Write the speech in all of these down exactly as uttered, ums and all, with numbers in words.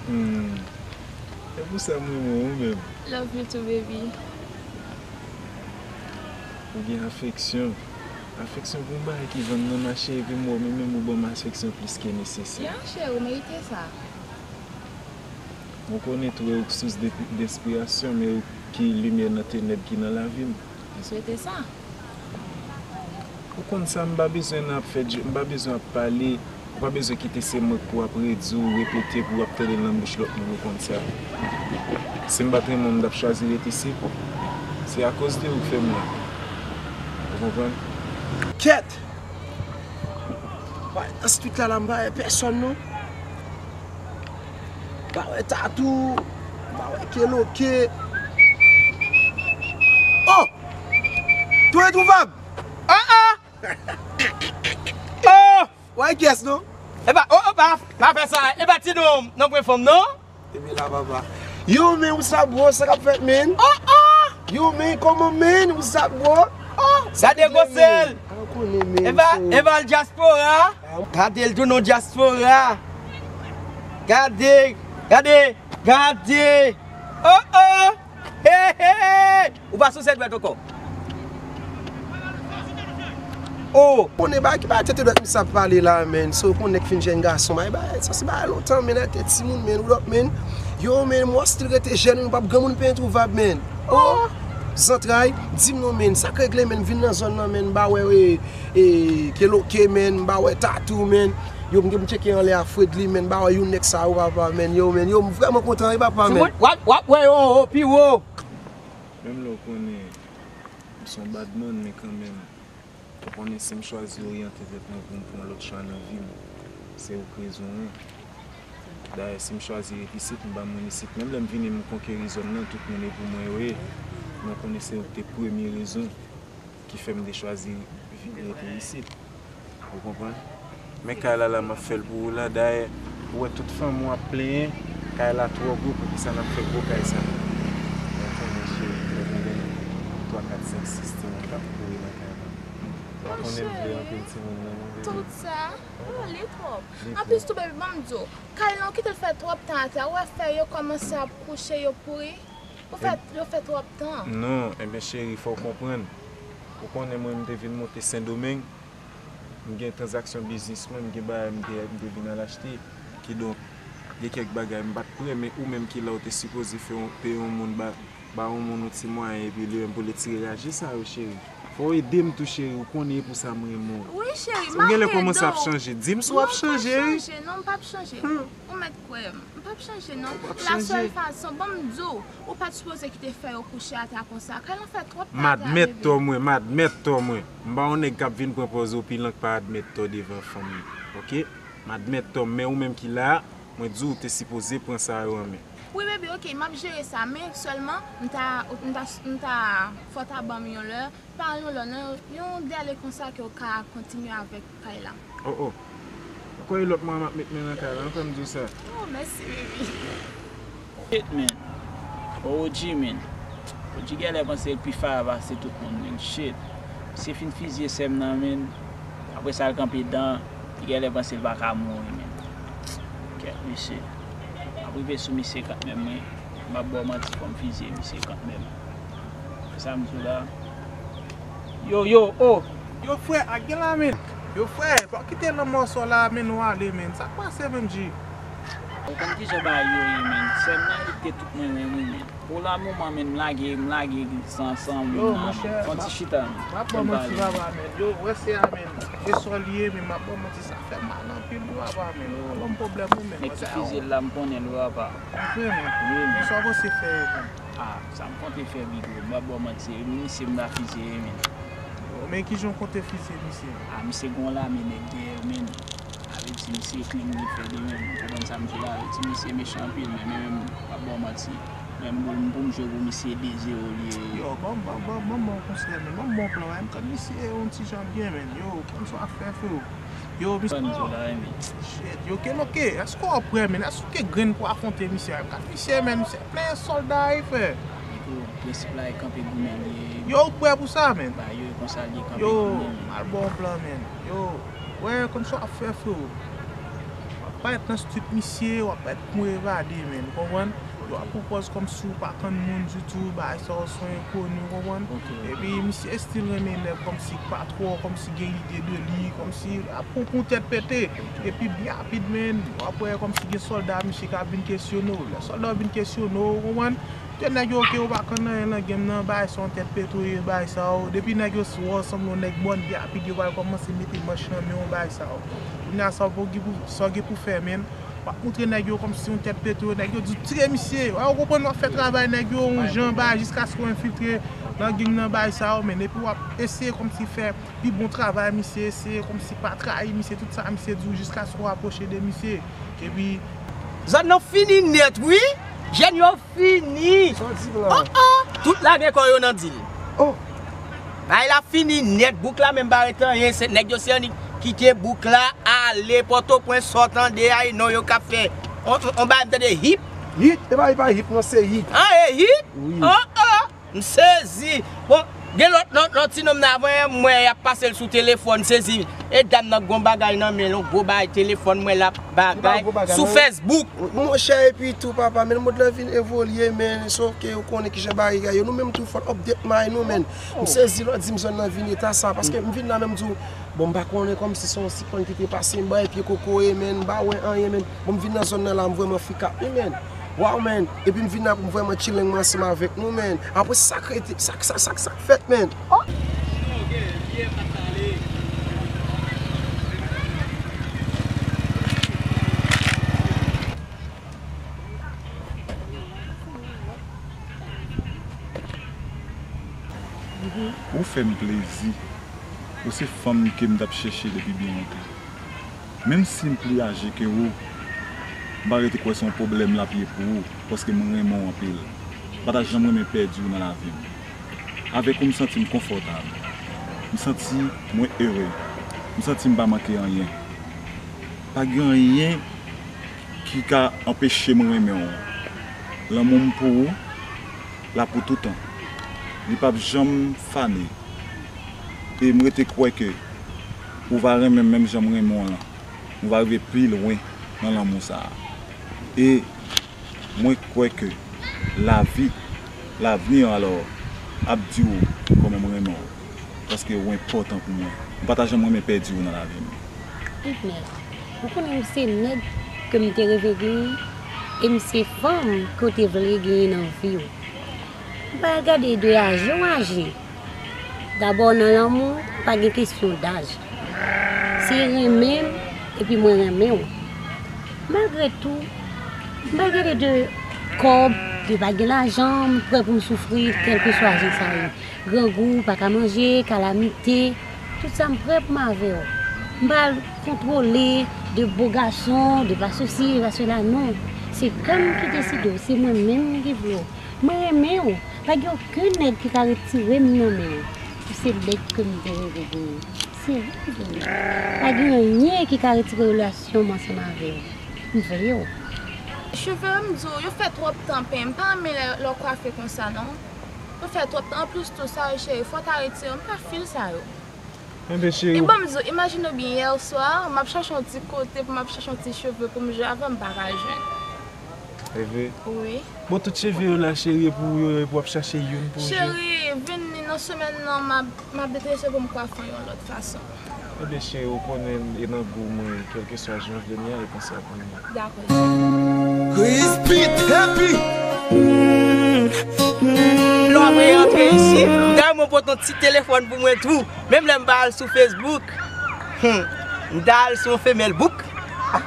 Hmm. Se pou sa m renmen w menm. Love you too, baby. Ou gen afeksyon. Afeksyon pou yon bagay ki vann nan mache, epi m wè w menm, menm ou ban m afeksyon plis ke nesesè. Ya, cheri, ou merite sa. Mwen konnen tou, e ou k sous de, de enspirasyon, men ou ki limyè nan tenèb ki nan lavi m. M swete sa. Ou konn sa, m pa bezwen nan ap fè djòl, m pa bezwen ap pale, ou pa bezwen kite se mwen k pou ap redi w, repete, pou w ap tande l nan bouch lòt moun, ou konn sa. Si m pa t renmen w, m t ap chwazi ret isit. Se akoz de ou k fè m la. Ou konprann? Kèt! Nan street la, la, m pa wè pèsòn, non. M pa wè Tatou, m pa wè Keloke. Oh! Tou entwouvab! Ah, ah! Oh! Why guess, non? E pa, oh, oh, pa, pa fè sa. E pa ti non, non pran fanm, non? Epi la, papa. Yo, men, what's up, bro? Sa k ap fèt, men? Oh, oh! Yo, men, kòman, men? What's up, bro? Oh, gade gwosè l! An konnen, men. E pa, e pa l dyaspora? Gade l tou non dyaspora. Gade, gade, gade. Oh, oh. Hey, hey, hey. Ou pa sou sèt dwèt ankò. Oh. Konnen bagay ki bagay tete dwèt misye ap pale la, men. So, konnen nèg fin jèn gason, bagay, bagay, sa se bagay lontan, men, lè te timoun, men, ou dòk, men. Yo, men, mwen still rete jèn, ou p ap granmoun pen entwouvab, men. Oh. Zantray, di m non, men, sa k regle, men, vin nan zòn nan, men, ba wè, e, e, Keloke, men, ba wè Tatou, men. Yo, m gen pou m tcheke anlè a Fredly, men, ba wè youn nèg sa yo, papa, men, yo, men, yo, m vrèman kontan, wi, papa, men. W ap, w ap wè yo anwo, pi wo. Menm lè w konnen m se yon bad man, men kanmenm, w konnen si m chwazi oryante tèt mwen pou m pran lòt chwa nan vi m, se ou k rezon an. Dayè, si m chwazi ret isit, m pa moun isit. Menm lè m vini, m konkeri zòn nan, tout moun e pou mwen yo ye. Men w konnen se ou k te premye rezon ki fè m te chwazi vi-, rete isit. Ou konprann? Men kay la, la, m ap fè l pou ou la. Dayè, ou wè tout fanmi w ap plenyen, kay la twò gwo, poukisa n ap fè gwo kay sa? Mwen konnen, cheri, mwen gen twa, kat, senk, sis timoun k ap kouri nan kay la. Ou konnen m vle anpil timoun nan, mon bebe. Tout sa? Oh, li twòp. Li twòp. Anplis tou, baby, ban m di w, kay la, ou kite l fè twòp tan atè, ou wè fèy yo kòmanse ap kouche, yo pouri. Ou fè, yo fè twòp tan. Non, enben, cheri, fò w konprann. Ou konnen mwen, m te vin monte Sendomeng, m gen tranzaksyon biznis mwen, m gen bagay m te, m te vin al achte. Kidonk, gen kèk bagay m pa t prè, men ou menm ki la, ou te sipoze fè yon, peye yon moun ba, ba yon moun yon ti mwayen, epi li menm pou li tire raje sa yo, cheri. Fò w ede m tou, cheri, ou konnen e pou sa m renmen w. Wi, cheri, m ap ede w. Ou genlè kòmanse ap chanje. Di m si w ap chanje, wi. Non, m p ap chanje, non, m p ap chanje. Hmm. Ou mèt kwè m. M p ap chanje, non. Ou p ap chanje. La sèl fason, ban m di w, ou pa t sipoze kite fèy yo kouche atè konsa. Kay lan fè twòp tan atè, bebe. M admèt tò mwen, m admèt tò mwen. M pa yon nèg k ap vin pran pòz opilan k pa admèt tò devan fanmi. Oke? M admèt tò m, men ou menm ki la a, mwen di w ou te sipoze pran sa yo an men. Wi, bebe, oke, m ap jere sa, men sèlman, m ta, m ta, m ta, fò w ta ban m yon lè, pa yon lè, non, yon dèlè konsa ke w ka kontinye avèk kay la. Oh, oh. Ou kwè e lòt mwa m ap met men nan kay la, an fè m di w sa. Oh, mèsi, baby. Shit, man. Oh, O G, man. O G genlè panse l pi fire pase tout moun, man. Shit. Misye fin fizye sè m nan, man. Apre sa, l kanpe dan, li genlè panse l pa ka mouri, man. Kèt, mesye. M ap rive sou misye kanmenm, wi. M ap ba w manti, fò m fizye misye kanmenm. Sa m di w la. Yo, yo, oh! Yo, frè, ak gen la, men. Yo, frè, pa kite lanmò sa w la, men, nou ale, men. Sa k pase, menm, G? Ou konn kijan bagay yo ye, men. Sè m nan rete tout mwen menm, wi, men. Pou la moman, men, m lage, m lage san, san moun nan, men. Fè yon ti chita, men. M ap ba w manti, papa, men. Yo, wè se a, men. E sa w li ye, men, m ap ba w manti, sa fè m mal anpil, wi, papa, men. Pa ban m pwoblèm, wi, men. Nèg ki fizye l la, m konnen l, wi, papa. Ou kwè, men? Wi, men. Men sa w panse fè, men? Ah, sa m konte fè, big bro, m pa ba w manti, e misye m ta fizye, men. Bon, men kijan w konte fizye misye? Ah, misye gon lame nèg dèyè l, men. Sa vle di misye kling li fè li menm. Ou konprann sa m di w la? Sa vle di misye mechan anpil, men, men, men, m pa ba w manti. Men m pou, m pou m jwe pou misye de zewo li ye. Yo, ban m, ban m, ban m, ban m ba w konsèy, men. Ban m bon plan, men. M konn misye yon ti jan byen, men. Yo, konn sa w ap fè, freo. Yo, misye. Ban m di w la, men. Shit, yo, Keloke, èske w prè, men? Èske w gen grenn pou afwonte misye a? Gad misye, men, misye plen sòlda, wi, frè. Big bro, prensip la e kanpe goumen li ye. Yo, ou prè pou sa, men? Ba, yo, e konsa li ye kanpe goumen li. Yo, m al ba w plan, men. Yo, wè, konn sa w ap fè, freo. parèt nan street misye, w ap parèt pou evade, menn, ou konprann? Yo ap pran pòz kòmsi w pa konn moun ditou, bagay sa yo se yon enkoni, ou konprann? Epi misye still renmen nèg kòmsi k pa twò, kòmsi gen ide de li, kòmsi ap pran pou tèt pete. Epi byen rapid, menn, w ap wè kòmsi gen sòlda misye k ap vin kesyone w. Lè sòlda yo vin kesyone w, ou konprann? Te nèg yo ke yo pa konn anyen nan game nan, bagay sa yon tèt pete w ye, bagay sa yo. Depi nèg yo wè w sanble yon nèg mòn, byen rapid yo pral kòmanse mete manch nan men w, bagay sa yo. Kounye a sa w pou gen pou, sa w gen pou fè, menn. W ap moutre nèg yo kòmsi yon tèt pete w, nèg yo di w tire misye. Ou konprann, w ap fè travay nèg yo yon jan, bagay, jiskaske w enfiltre nan gang nan, bagay sa yo, menn. Epi w ap eseye kòmsi fè pi bon travay misye, eseye kòmsi pa trayi misye, tout sa misye di w jiskaske w apwoche de misye. Epi zòn nan fini nèt, wi. Jèn yo fini. Sa w di la? Oh, oh. Tout lage kò yo nan dil. Oh. Bagay la fini nèt, bouk la menm pa ret anyen, se nèg yo se annik kite bouk la, ale Pòtoprens, sa w tande a, e non yo k ap fè. On, on, on bagay m tande hip. Hit? E pa, e pa hip, non, se hit. Ah, e hit? Wi. Oh, oh. M sezi. Bon, gen lòt, lòt, lòt ti nonm nan avè mwen, y ap pase l sou telefòn, sezi. E dam nan gon bagay nan men l, yon gwo bagay telefòn, mwen l ap bagay sou Facebook. Monchè, epi tou, papa, men mond lan vin evolye, men, sof ke ou konnen kijan bagay yo. Nou menm tou, fò n update mind nou, men. M sezi lè w di m zòn nan vin eta sa, paske m vin la menm di w, bon, m pa konnen kòmsi se yon siklòn ki te pase, m bay pye kokoye, men, m pa wè anyen, men. Bon, m vin nan zòn nan la, m vrèman frika, wi, men. Waw, men. Epi m vin la pou m vrèman chilling ansanm avèk nou, men. Apre sa k rete, sa, sa, sa, sa k fèt, men. Oh! Ou fè m plezi. Ou se fanm ke m t ap chèche depi byen lontan. Menm si m pli aje ke ou, m pa rete kwè se yon pwoblèm l ap ye pou ou, paske mwen renmen w anpil. M pa ta janm renmen pèdi w nan lavi m. Avèk ou, m santi m konfòtab. M santi mwen ere. M santi m pa manke anyen. Pa gen anyen ki ka anpeche m renmen w. Lanmou m pou ou la pou toutan. Li p ap janm fane. E m rete kwè ke ou va renmen m menm jan m renmen w lan. Nou va rive pi lwen nan lanmou sa a. E mwen kwè ke lavi, lavni alò, ap di w kòman m renmen w, paske ou enpòtan pou mwen. M pa ta janm renmen pèdi w nan lavi m. Hitman, ou konnen m se nèg ke m te reve genyen, e m se fanm ke w te vle genyen nan vi w. M pa gade de aje w aje. Dabò, nan lanmou, pa gen kesyon daj. Se renmen m, epi mwen renmen w. Malgre tou, m pa gade de kòb, de pa gen lajan, m prè pou m soufri, kèlkeswa jan sa ye. Grangou, pa ka manje, kalamite, tout sa m prè pou m avè w. M pa kontwole de bo gason, de pa sesi, de pa sela, non. Se kè m ki deside w, se mwen menm ki vle w. Mwen renmen w. Pa gen okenn nèg ki ka retire m nan men w. Ou se nèg ke m te reve genyen. Serye m di w. Pa gen anyen ki ka retire relasyon m ansanm avè w. M vle w. Cheve yo, m di w, yo fè twòp tan penyen. M pa renmen lè, lè w kwafe konsa, non. Yo fè twòp tan. Anplis tou sa yo, cheri, fò w ta retire yo. M pa fil sa yo. Enben, cheri. E ban m di w, imajine w byen, yè swa, m ap chache yon ti kote pou m ap chache yon ti cheve pou m jwe avè m, m pa ka jwenn. E vre? Wi. Bon, tout cheve yo la, cheri, e pou ou yo, e pou w ap chache youn pou w jwe? Cheri, vin ni nan semèn nan, m ap, m ap enterese pou m kwafe w yon lòt fason. Enben, cheri, ou konnen e nan gou mwen, kèlkeswa jan w vle m ye a, e konsa pou m ye. Dakò, cheri. Crispy Happy. Lò mwen rantre isi, dayè mwen pote yon ti telefòn pou mwen tou. Menm lè m pa al sou Facebook, hmm, m ta al sou yon femèl bouk,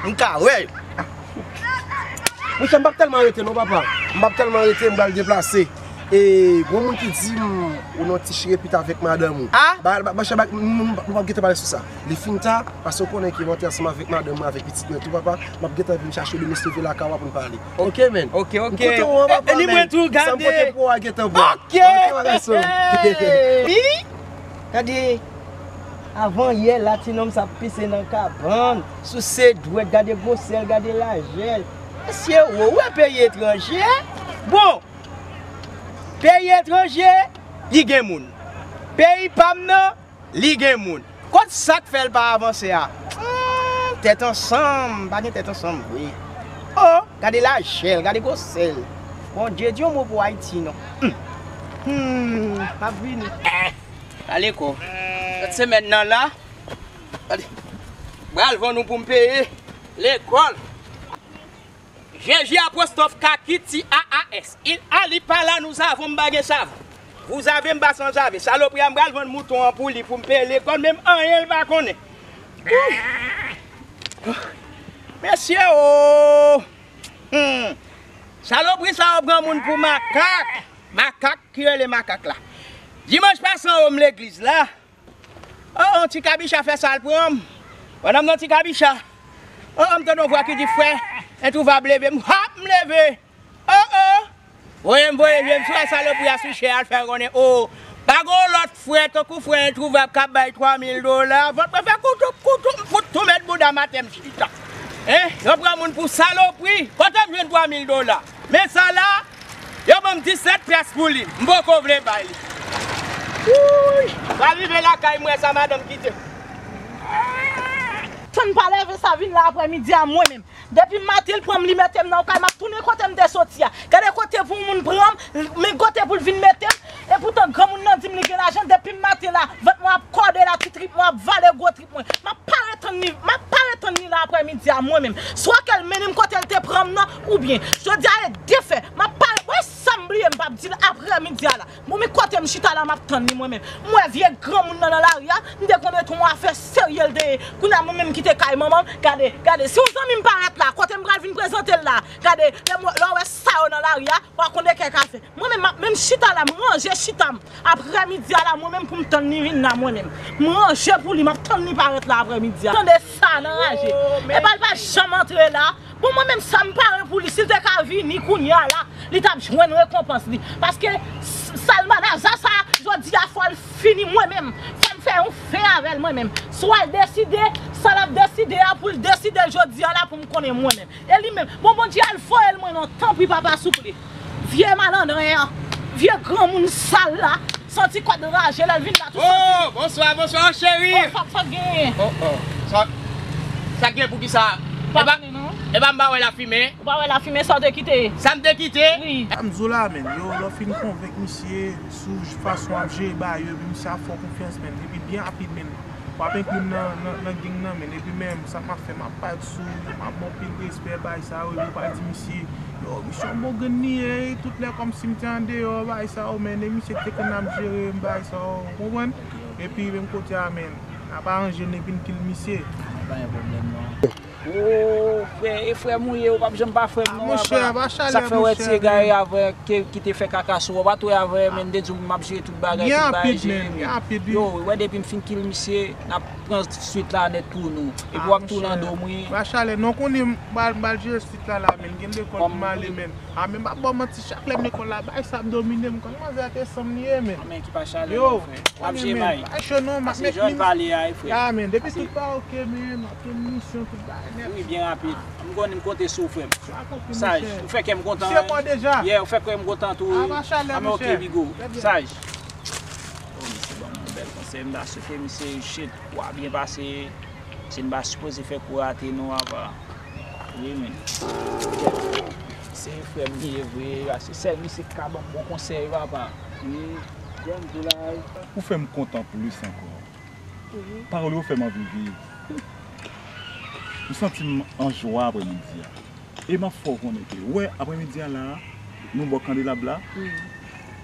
m ka wè yo. Monchè, m p ap tèlman rete non, papa. M p ap tèlman rete, m pral deplase. E, gon moun ki di m, ou nan ti chirepit avèk madanm ou. Ah? Ba, ba, ba, ba, m, m, m p ap gentan pale sou sa. Li fin ta, paske w konnen ke m antre ansanm avèk madanm mwen, avèk pitit mwen tou, papa. M ap gentan vin chache w demen, si w rive lakay ou a pou n pale. Ok, man. Ok, ok. M kontan wè w, papa, man. E, e ni mwen tou, gade. Sa m pote pou ou a gentan bon. Ok. Ok, ma gason. Wi. Gade, avan yè la, ti nonm sa ap pise nan kabann, souse dwèt, gade gwosè l, gade lajè l. Mesye, ou wè peyi etranje? Bon, peyi etranje, li gen moun. Peyi pa m nan, li gen moun. Kot sa k fè l pa avanse a? Hmm, Tèt ansanm, pa gen tèt ansanm vre. Oh, gade lajè l, gade gwosè l. Bondye, di yon mo pou Ayiti non. Hmm, hmm, m ap vini. Ale kò. Sèt semèn nan la. Gade. Pral vann ou pou m peye lekòl. G G apostwòf Kaki T A A S. Il a li pa la, nous avons, m pa gen savon. Vous avez, m pa sanzave. Salopri a m pral vann mouton an pou li, pou m peye lekòl, menm anyen l pa konnen. Mesye o! Hmm. Salopri sa yo pran moun pou makak. Makak ki rele makak la. Dimanch pase anwo m legliz la. Oh, oh, ti kabicha fè sa l pran m. Pandan m nan ti kabicha. Oh, oh, m tande yon vwa ki di, "Frè, entwouvab, leve." M hop, m leve. Oh, oh. Voye m voye je m sou salopri a sou chè a, l fè konnen, oh, pa gen yon lòt frè tankou frè entwouvab k ap bay twa mil dola. Vant mwen fè koutoup, koutoup, m fout tou met bouda m atè, m chita. Hein? Yo pran moun pou salopri. Kote m jwenn twa mil dola? Men sa la, yo ban m disèt pyès pou li. M poko vle bay li. Wouy! Sa rive lakay mwen sa, madanm kite m. Tann pa leve sa vin la aprè midi a mwen menm. Depi maten l pran m, li mete m nan yon kay, m ap tounen kote m te soti a. Gade kote pou yon moun pran m, men kote pou l vin mete m. Epoutan granmoun nan di m li gen lajan, depi maten la, vant mwen ap kòde la, ti trip mwen ap vale gwo trip mwen. M ap pare tann li, m ap pare tann li la aprè midi a mwen menm. Swa ke l mennen m kote l te pran m nan, oubyen jodi a e defen. M ap pare, wè sa m bliye m p ap di l aprè midi a la. Bon, men kote m chita la, m ap tann li mwen menm. M wè vye granmoun nan nan lari a, m te konnen t on afè serye l te ye. Kounye a mwen menm kite kay manman m, gade, gade, si yon zanmi m parèt la, kote m pral vin prezante l la, gade, lè m wè, lè w wè sa yo nan lari a, w a konnen kèk afè. Mwen menm, m ap menm chita la, m ranje chita m. Aprè midi a la, mwen menm pou m tann li vin la, mwen menm. M ranje pou li, m ap tann li parèt la aprè midi a. Tande sa nan raje. Oh, men. Epa l pa janm antre la. Bon, mwen menm sa m pare pou li, si l te ka vini kounye a la, li t ap jwenn rekonpans li. Paske s- salmanaza sa, jodi a fò l fini mwen menm. Fò m fè yon fen avè l mwen menm. Swa l deside, sa l ap deside a pou l deside l jodi a la pou m konnen mwen menm. E li menm, bon, Bondye al voye l mwen non, tanpri papa souple. Vye malandren an, vye granmoun sal la, santi kòd raje lè l vin la tou santi. Oh, bonswa, bonswa, cheri. Oh, sa, sa genyen. Oh, oh. Sa, sa gen pou ki sa? Pa konnen non. Epa m pa wè lafimen. Ou pa wè lafimen sa w te kite? Sa m te kite? Wi. Sa m di w la, menn, yo, lè w fin konvenk misye sou fason w ap jere bagay yo, epi misye ap fè w konfyans, menn, epi byen rapid, menn. W ap enkli m nan, nan, nan gang nan, menn. Epi menm, sa m ap fè, m ap bat sou, m ap ba w anpil respè, bagay sa yo, epi w pral di misye, yo, misye yon bon grenn li ye, tout lè kòmsi m te andeyò, bagay sa yo, menn, e misye ki te konn ap jere m, bagay sa yo, w konprann? Epi menm kote a, menn, n ap aranje n epi n kill misye. Pa gen pwoblèm non. Oh, frè, e frè m ou ye, ou p ap janm pa frè m non, papa. Monchè, pa chalè, monchè. Sa k fè w wè ti egare avè, ki, ki te fè kaka sou ou, ou pa t wè avè, men m te di w m ap jere tout bagay, tout bagay jere. Byen rapid, byen rapid, wi. Yo, ou wè depi m fin kill misye, n ap pran swit la nèt pou nou. Epi w ap tounen do m, wi. Pa chalè, non, konnen m pral, m pral jere swit la la, men gen lekòl pou m ale, men. A, men m ap ba w manti, chak lè m lekòl la, bagay sa ap domine m, konn manzè a te sanm li ye, men. Anmè ki pa chalè non, frè. W ap jere bay. Pa cho non, m ap met min. Pase jan n pale a, wi, frè. Ya, men, depi tout pa oke, men, m ap gen misyon, tout bagay nèt. Wi, byen rapid. M konnen m konte sou ou, frè m. Saj, ou fè kè m kontan. Misye mò deja. Yeah, ou fè kè m kontan tou, wi. A, pa chalè, monchè. Anmè, oke, bigo. Saj. Oh, misye ban m yon bèl konsèy, m ta swete misye, shit, w a byen pase. Se n pa sipoze fè kou rate non, papa. Wi, men. Se frè m li ye vre, se sèl misye ki ka ban m bon konsèy, papa. Wi, grann tou la. Ou fè m kontan plis ankò. Pawòl ou fè m anvi viv. M santi m an jwa aprè midi a. E m ap fè w konnen ke, ou wè, aprè midi a la a, nou bò kandelab la.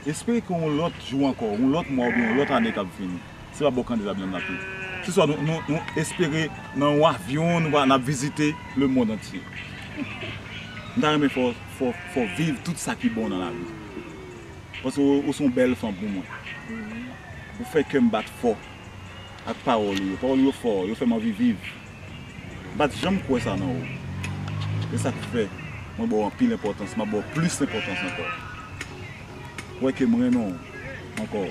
Espere ke yon lòt jou ankò, yon lòt mwa oubyen yon lòt ane k ap vini, se pa bò kandelab la n ap ye. Se swa nou, nou, nou espere nan yon avyon, nou va, n ap vizite lemonn antye. M ta renmen fè w, fè w, fè w viv tout sa ki bon nan lavi. Paske ou, ou se yon bèl fanm pou mwen. Ou fè kè m bat fò ak pawòl ou yo. Pawòl ou yo fò, yo fè m anvi viv. M pa t janm kwè sa nan ou. E sa k fè mwen ba w anpil enpòtans, m ap ba w plis enpòtans ankò. Ou wè ke m renmen w ankò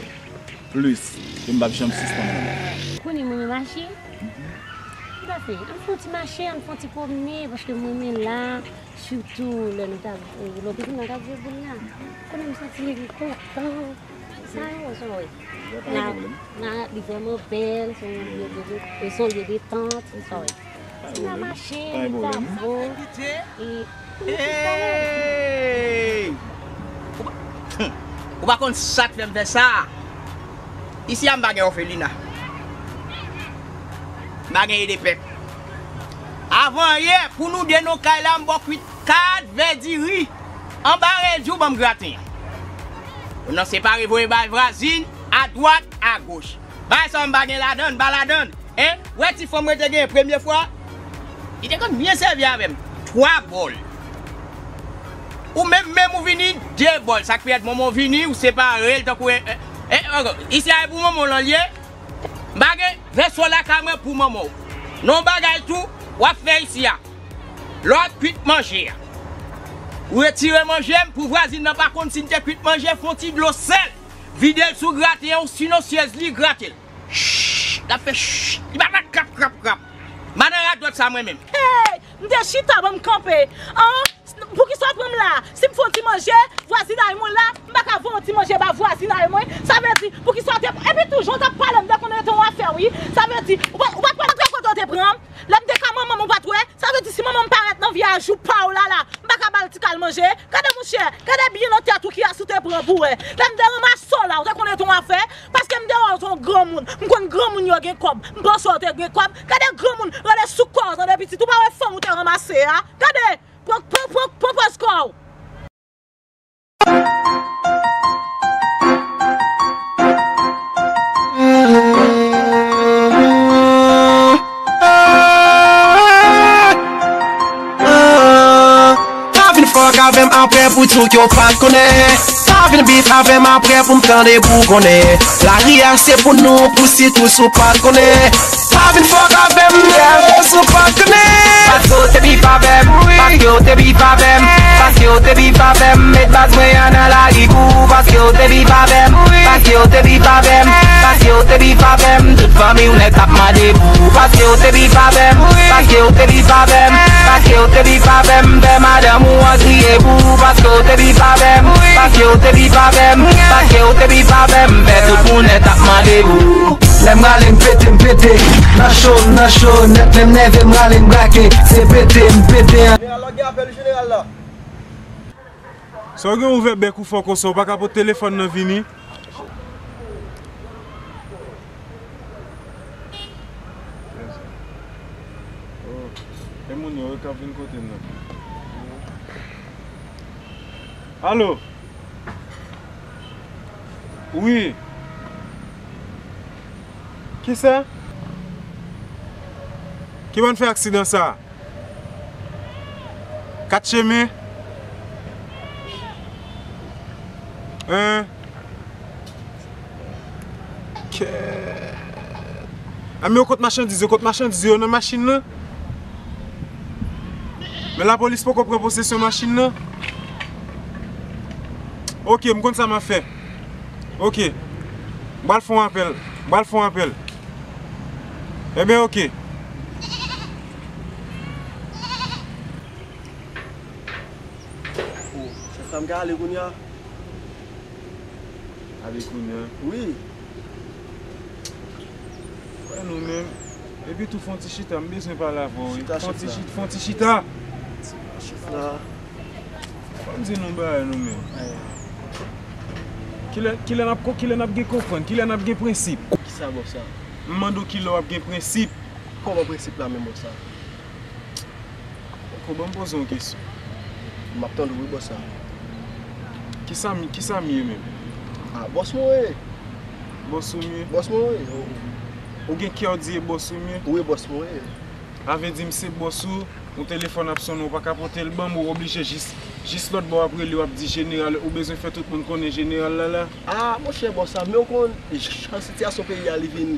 plis, e m p ap janm sispann renmen w. Konnen mwen renmen mache. Ki pase? Ann fè yon ti mache, ann fè yon ti pwomne, paske m renmen la. Sitou lè nou t ap, lè w te konn al jwe boul la. Konnen m santi m kontan. Sa yo, sa w wè. La, la, li vrèman bèl, se yon lye de, se yon lye detant, sa w wè. Ti nan mache, li travay. Hey! Ou pa, ou pa konn sa k fè m fè sa? Isi a, m pa gen òfelina. M pa gen ede pèp. Avan yè, pou nou de nan kay la, m ba w kwit kat vè diri. Anba redi w ban m graten an. Ou nan separe voye bay vwazin, adwat, agoch. Bay sa m pa gen ladann, m pa ladann. Hein? Wè ti fanm mwen te genyen premye fwa? Li te konn byen sèvi avè m. Twa bòl. Ou menm, menm ou vini, de bòl. Sa k fè manman w vini, ou separe l tankou, eh, eh, eh, isi a e pou manman w lan l ye. M pa gen vèso lakay mwen pou manman w. Non bagay tou, w ap fè isi a. Lè w ap kwit manje a, ou retire manje m pou vwazin nan pa konn si n te kwit manje, fè yon ti dlo sèl, vide l sou graten an, ou sinon syèz li, grate l. Ch! L ap fè ch! Li pa fè krap, krap, krap. M pa nan radòt sa mwen menm. Hey! M te chita, ban m kanpe. An? Poukisa w pran m la? Si m fè yon ti manje, vwazinay mwen la, m pa ka voye yon ti manje ba vwazinay mwen. Sa vle di, poukisa w te, epi tou, jan w t ap pale, m te konn rete yon afè, wi. Sa vle di, ou pa, ou pa t konn kote w te pran m? Lè m te ka manman m, ou pa t wè? Sa vle di, si manman m parèt nan vyaj ou pa w la, la, m pa ka ba l ti kal manje? Gade, monchè, gade byen nan tèt ou kiyès ou te pran pou wè. Lè m te ranmase w la, ou te konn rete yon afè? Paske m te wè w te yon granmoun. M konn granmoun yo gen kòb. M panse w te gen kòb. Gade granmoun, rele sou kò w, tande pitit. Ou pa wè fanm ou te ranmase a? Gade! Pran, pran, pran, pran pòz kò w. Pa vin fòk avè m apre pou di w ke w pa t konnen. Pa vin bif avè m apre pou m tande pou w konnen. Lari a se pou nou, pou sitou si w pa t konnen. Pa vin fòk avè m, yeah, si w pa t konnen. Paske w te bif avè m, paske w te bif avè m, paske w te bif avè m, met baz mwen an nan lari pou ou, paske w te bif avè m, paske w te bif avè m, paske w te bif avè m, tout fanmi w nèt ap mande pou ou, paske w te bif avè m, paske w te bif avè m, paske w te bif avè m, fè madanm ou an kriye pou ou, paske w te bif avè m, paske w te bif avè m, paske w te bif avè m, fè tout moun nèt ap mande pou ou. Lè m rale, m pete, m pete. Nan cho, nan cho, nèt, lè m nève, m rale, m brake. Se pete, m pete. Jeneral la, gen apèl jeneral la. Sa w gen ouvè bèk ou fò konsa, ou pa ka pot telefòn nan vini? Oh, e moun yo, yo k ap vin kote m nan. Alo? Wi. Kisa? Ki bann fè aksidan sa? Kat chemen? Hein? Kèt. A, men yo kot machandiz yo, kot machandiz yo nan machin nan? Men lapolis poko pran posesyon machin nan? Oke, m konn sa m ap fè. Oke. M pral fè yon apèl. M pral fè yon apèl. Ebyen, oke. O, chèf la, m ka ale kounye a? Ale kounye a? Wi. Wè nou menm. Epi tou fè yon ti chita, m bezwen pale avè w, wi. Chita, chèf la. Fè yon ti chita, fè yon ti chita. Chèf la. Fò m di nou bagay nou menm. Kilè, kilè n ap ko-, kilè n ap gen konprann, kilè n ap gen prensip? Kisa bòs la? M mande w kilè w ap gen prensip? Kòman prensip la menm bòs la? Ko ban m poze yon kesyon. M ap tande w wi bòs la. Kisa m, kisa m ye menm? A, bòs mwen w ye. Bòs ou m ye? Bòs mwen w ye. Ou gen kè w di e bòs ou m ye? Wi, bòs mwen w ye. Sa vle di m se bòs ou, yon telefòn ap sonnen, ou pa ka pote l ban m, ou oblije jis, jis lòt bò w ap rele, w ap di jeneral, ou bezwen fè tout moun konnen jeneral la la? A, monchè bòs la, men w konn, jan sitiyasyon peyi a li vin,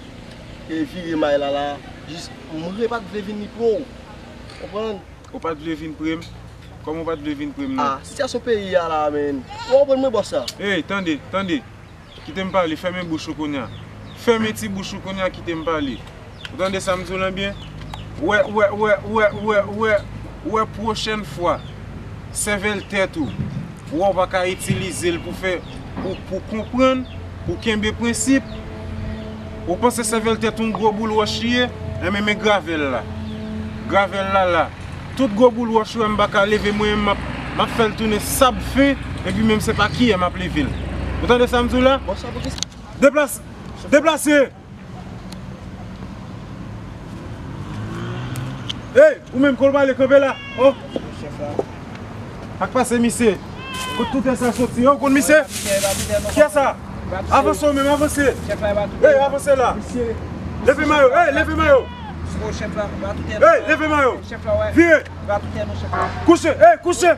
e, vire may la la, jis, mwen pa t vle vin ni pran w. Konprann? Ou pa t vle vin pre m? Kòman ou pa t vle vin pre m nan? A, sitiyasyon peyi a la, menn. Ou konprann mwen bòs la? Ey, tande, tande. Kite m pale, fèmen bouch ou kounye a. Fèmen ti bouch ou kounye a, kite m pale. Ou tande sa m di w lan byen? Wè, wè, wè, wè, wè, wè, wè pwochèn fwa. Sèvèl tèt ou. Wè w pa ka itilize l pou fè, pou, pou konprann, pou kenbe prensip. Ou panse sèvèl tèt ou yon gwo boul wòch li ye? Enben, men gravèl la. Gravèl la la. Tout gwo boul wòch ou wè m pa ka leve, mwen menm m ap, m ap fè l tounen sab fen, epi menm se pa kiyè m ap leve l. Ou tande sa m di w la? Deplase! Deplase! Ey, ou menm, Kolbale, kanpe la. Oh! Ak pase misye. Kot toutè sa soti? Yo, konn misye? Kiyès sa? Avanse ou menm, avanse. Ey, avanse la. Leve mayo, ey, leve mayo. Ey, leve mayo. Vire. Kouche, ey, kouche.